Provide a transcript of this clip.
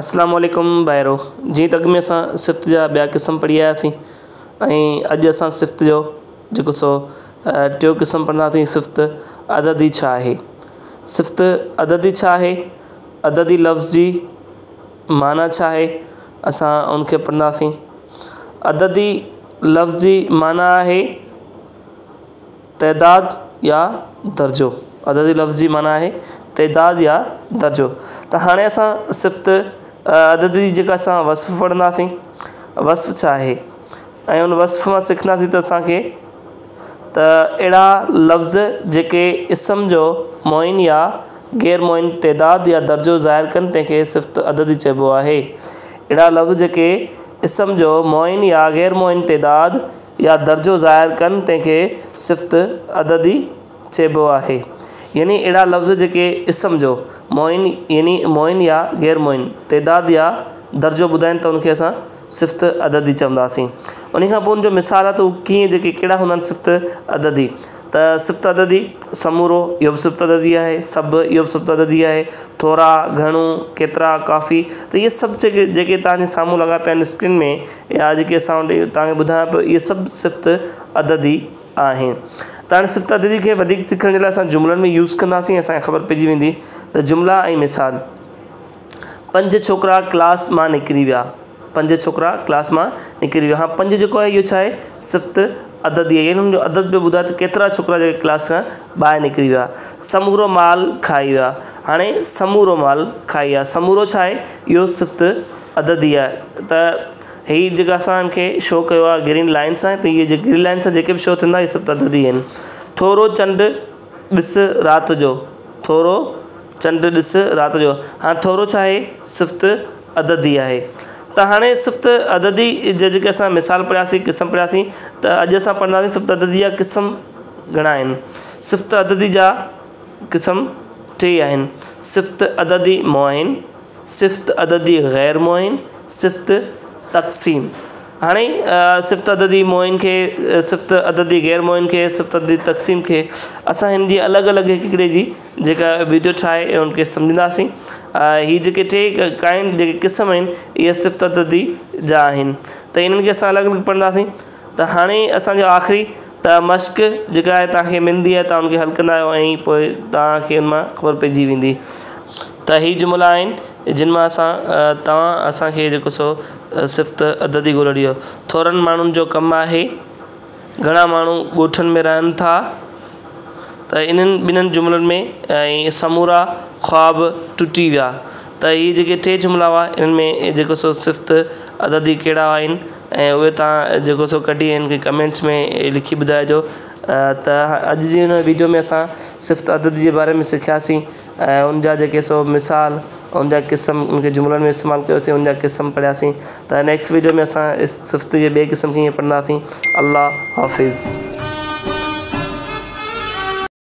اسلام عليڪم ڀائرو جيئن ته اڳ ۾ اسان صفت جا ٻيا قسم پڙهي آياسين ۽ اڄ اسان صفت جو جيڪو سو ٽيون قسم پڙهنداسين صفت عددي ڇا آهي صفت عددي ڇا آهي عددي لفظ جي معنيٰ ڇا آهي اسان ان کي پڙهنداسين عددي لفظ جي معنيٰ آهي تعداد يا درجو، عددي لفظ جي معنيٰ آهي تعداد يا درجو. ته هاڻي اسان صفت عددي جي جيڪا اسان وصف پڙهنداسين، وصف ڇا آهي ۽ ان وصف مان سکنداسين ته اسان کي ته اهڙا لفظ جيڪي اسم جو معين يا غير معين تعداد يا درجو ظاهر ڪن تنهن کي صفت عددي چئبو آهي. اهڙا لفظ جيڪي اسم جو معين يا غير معين تعداد يا درجو ظاهر ڪن تنهن کي صفت عددي چئبو آهي. يعني اهڙا لفظ جيڪي اسم جو معين يعني معين يا غير معين تعداد يا درجو ٻڌائن ته ان کي اسان صفت عددي چونداسين. ان کان پوء ان جو مثال آهي ته هو ڪيئن جيڪي ڪهڙا هوندا آهن صفت عددي ته صفت عددي سمورو اهو به صفت عددي آهي، سڀ اهو به صفت عددي آهي، ٿورا، گهڻو، ڪيترا، ڪافي ته اهي سڀ جيڪي جيڪي توهان جي سامهون لڳا پيا آهن اسڪرين ۾ يا جيڪي اسان وٽ توهان کي ٻڌايان پيو اهي سڀ صفت عددي آهن ته هاڻي صفت عددي کي وڌيڪ سکڻ جي لاء اسان جملن ۾ يوز ڪنداسين اسان کي خبر پئجي ويندي ته جملا ۽ مثال پنج ڇوڪرا ڪلاس مان نڪري ويا پنج ڇوڪرا ڪلاس مان نڪري ويا هاڻي پنج جيڪو آهي اهو ڇا آهي صفت عددي آهي يعني ان جو عدد پيو ٻڌائي ته ڪيترا ڇوڪرا جيڪي ڪلاس کان ٻاهر نڪري ويا سمورو مال کائي ويا هاڻي سمورو مال کائي ويا سمورو ڇا آهي اهو صفت عددي آهي ته هي جيڪا اسان کي شو ڪيو آهي گرين لائن سان ته اهي جيڪي گرين لائن سان جيڪي به شو ٿيندا اهي صفت عددي آهن. ٿورو چنڊ ڏس رات جو، ٿورو چنڊ ڏس رات جو، هاڻي ٿورو ڇا آهي صفت عددي آهي. ته هاڻي صفت عددي جا جيڪي اسان مثال پڙهياسين قسم پڙهياسين ته اڄ اسان پڙهنداسين صفت عددي جا قسم گهڻا آهن. صفت عددي جا قسم ٽي آهن، صفت عددي معين، صفت عددي غير معين، صفت تقسيم. هاڻي صفت عددي معين کي، صفت عددي غير معين کي، صفت عددي تقسيم کي اسان هن جي الڳ الڳ هڪ هڪڙي جي جيڪا ويڊيو ٺاهي ۽ ان کي سمجهنداسين. هي جيڪي ٽي ڪائنڊ جيڪي قسم آهن اهي صفت عددي جا آهن ته انهن کي اسان الڳ الڳ پڙهنداسين. ته هاڻي اسان جو آخري ته مشق جيڪا آهي توهان کي ملندي آهي توهان ان کي حل ڪندا آهيو ۽ پوء توهان کي ان مان خبر پئجي ويندي ته هي جملا آهن جن مان اسان توهان اسان کي جيڪو سو صفت عددي ڳولي ڏيو. ٿورن ماڻهن جو ڪم آهي. گهڻا ماڻهو ڳوٺن ۾ رهن ٿا. ته انهن ٻنهن جملن ۾ ۽ سمورا خواب ٽٽي ويا ته هي جيڪي ٽي جملا هئا انهن ۾ جيڪو سو صفت عددي ڪهڙا آهن ۽ اهي توهان جيڪو سو ڪڍي ۽ مون کي ڪمينٽس ۾ لکي ٻڌائجو ته اڄ جي هن ويڊيو ۾ اسان صفت عددي جي باري ۾ سکياسين ۽ ان جا جيڪي سو مثال ان جا قسم ان کي جملن ۾ استعمال ڪيوسين ان جا قسم پڙهياسين ته نيڪسٽ ويڊيو ۾ اسان صفت جي ٻئي قسم کي ائين پڙهنداسين الله حافظ.